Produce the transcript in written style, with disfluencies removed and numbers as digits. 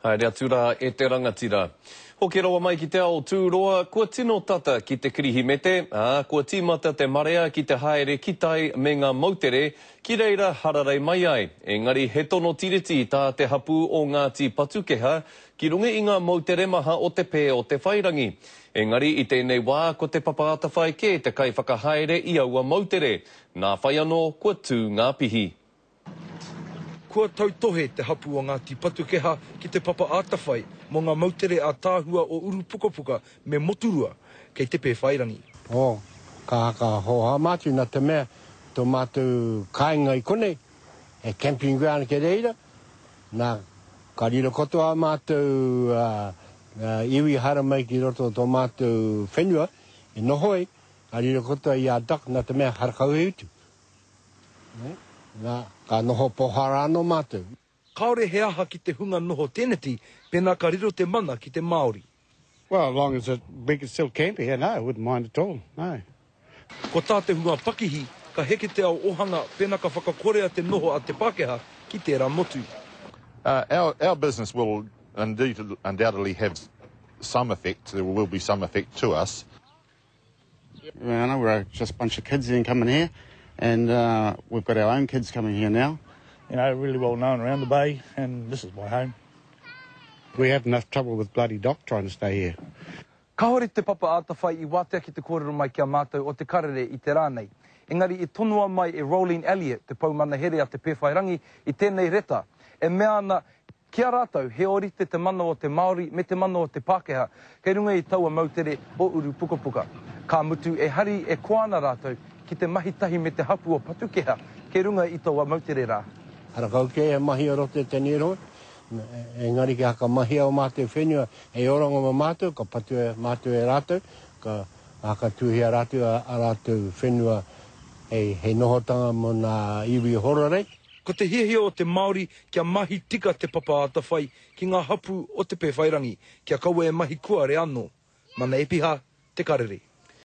Haere atu rā e te rangatira. Hoki rawa mai ki te ao tūroa, kua tino tata ki te Kirihimete, ā, kua tīmata te marea ki te haere ki tai me ngā moutere, ki reira hararei mai ai. Engari he tono tiriti tā te hapū o Ngāti Patukeha ki runga i ngā moutere maha o Te Pē o Te Whairangi. Engari i tēnei wā ko Te Papa Atawhai kē te kaiwhakahaere i aua moutere. Nā whai anō kua tū ngā pihi. Kua tautohe te hapū o Ngāti Patukeha ki Te Papa Atawhai mō ngā moutere ātaahua o Urupukapuka me Moturua kei Te Pēwhairangi. Oh, ka haka hōhā mātou nā te mea tō mātou kāinga i konei, he camping ground kei reira, nā, ka riro katoa ā mātou iwi haramai ki roto o tō mātou whenua e noho ai, ka riro katoa i a Doc nā te mea harakau he utu. Nā, ka noho pohara anō mātou. Kāore he aha ki te hunga noho teneti pēnā ka riro te mana ki te Māori. Well, as long as it, we can still camp here, no, I wouldn't mind at all, no. Ko tā te hunga pakihi, ka heke te ao ohanga pēnā ka whakakorea te noho a te Pākehā ki tērā motu. Our, our business will indeed, undoubtedly have some effect, there will be some effect to us. You know, we're just a bunch of kids then coming here, and uh, we've got our own kids coming here now. You know, really well known around the bay, and this is my home. We have enough trouble with bloody Doc trying to stay here. Kāore Te Papa Atawhai i wātea ki te kōrero mai ki a mātou o Te Karere i te rā nei. Engari i tonoa mai e Rolene Elliott, te pou mana here a Te Pēwhairangi, i tēnei reta, e mea ana Ki a rātou, he ōrite te mana o te Māori me te mana o te Pākehā kei runga i taua moutere o Urupukapuka. Ka mutu, e hari, e koa ana rātou ki te mahi tahi me te hapū o Patukeha kei runga i taua moutere rā. Harakau kē he mahi o roto i te niroe, engari kia whakamahia o mātou whenua hei oranga mō mātou, ka patua mātou e rātou, ka whakatūhia rātou a rātou whenua hei nohotanga mō ngā iwi hororei. Ko te hiahia o te Māori kia mahi tika Te Papa Atawhai ki ngā hapū o Te Pēwhairangi, kia kaua e mahi kuare anō. Mana Epiha, Te Karere.